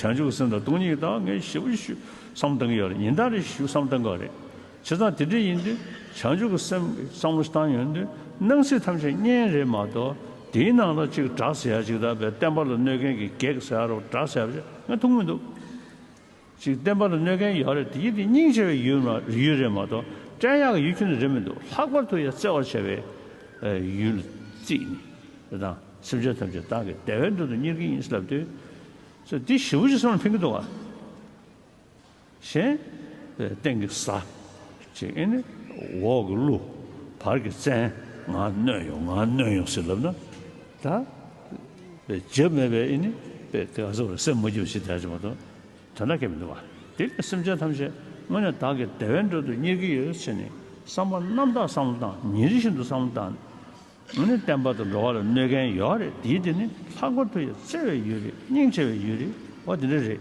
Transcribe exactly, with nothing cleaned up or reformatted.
བྱང་ཆུབ་ཀྱི་སེམས་དང་སྟོང་ཉིད་ཀྱི་ལྟ་བ་ངས་ཞེ་པོ་ཞིག་བསམ་བློ་གཏོང་གི་ཡོད་རེད། ཉིན་ལྟར་རེ་ཞིག་བསམ་བློ་གཏོང་གི་ཡོད་རེད། བྱས་ཙང་དེ་འདྲ་ཡིན་དུས་བྱང་ཆུབ་ཀྱི་སེམས་ཀྱི་བསམ་བློ་བཏང་ཡོང་དུས་སྣང་སྲིད་ཐམས་ཅད་གཉེན་རེད་མ་གཏོགས། དེའི་ནང་ལ་གཅིག་དགྲ་ཟེར་ཡ་གཅིག་དང་བསྟན་པ་ལ་གནོད་མཁན་གྱི་བགེགས་ཟེར་ཡ་རོ་དགྲ་ཟེར་ཡ་ཅིག་ང་མཐོང་མི་འདུག། ཅིག་བསྟན་པ་ལ་གནོད་མཁན་ཡོད་རེད། དེ་ཡིན་དེ་སྙིང་རྗེ་བའི་ཡུལ་མ་ཡུལ་རེད་མ་གཏོགས། བསྟན་ཡག་གི་ཡུལ་ཁྱོན་ནས་རེད་མི་འདུག། ལྷག་པར་དུ་ཡང་བརྩེ་བར་བྱ་བའི་ཡུལ་རྩིས་ནི། དེ་དང་སེམས་ཅན་ཐམས་ཅད་བདག་གི་བདེ་བའི་དོན་དུ་གཉེར་གྱི་ཡིན་ལབ་དུས། ཚེ་འདི་ཞེ་པོ་ཅིག་སེམས་ལ་ཕན་གྱི་འདུག་ག། གཞན། སྟེང་གི་གཟའ། ཅིག་ཨེ་ནི། འོག་གི་ཀླུ། བར་གྱི་བཙན། ང་གནོད་ཡོང་ང་གནོད་ཡོང་ཟེར་ལབ་ན། ད། བྱེད་མེད་པའི་ཨེ་ནི། དེ་ག་ཟེར་བ་རེད། སེམས་མ་སྐྱིད་པ་ཞིག་དེ་ཅི་མ་གཏོགས། དོན་དག་གལ་མི་འདུག་བ། དེ་ལས་སེམས་ཅན་ཐམས་ཅད་དངོས་གནས་བདག་གི་བདེ་བའི་འགྲོ་དུ་གཉེར་གྱི་ཡོད་ཟེར་ནས་བསམ་པ་རྣམ་དག་བསམ་བློ་བཏང་། ཉིན་རེ་བཞིན་དུ་བསམ་བློ་བཏང་། ཨ་ནི་བསྟན་པ་དང་འགྲོ་བ་ལ་གནོད་མཁན་ཡོད་རེད། དེའི་དེ་ནི་ལྷག་པར་དུ་ཡང་བརྩེ་བའི་ཡུལ་རེད། སྙིང་རྗེ་བའི་ཡུལ་རེད། འོ་དེ་འདྲ་རེད།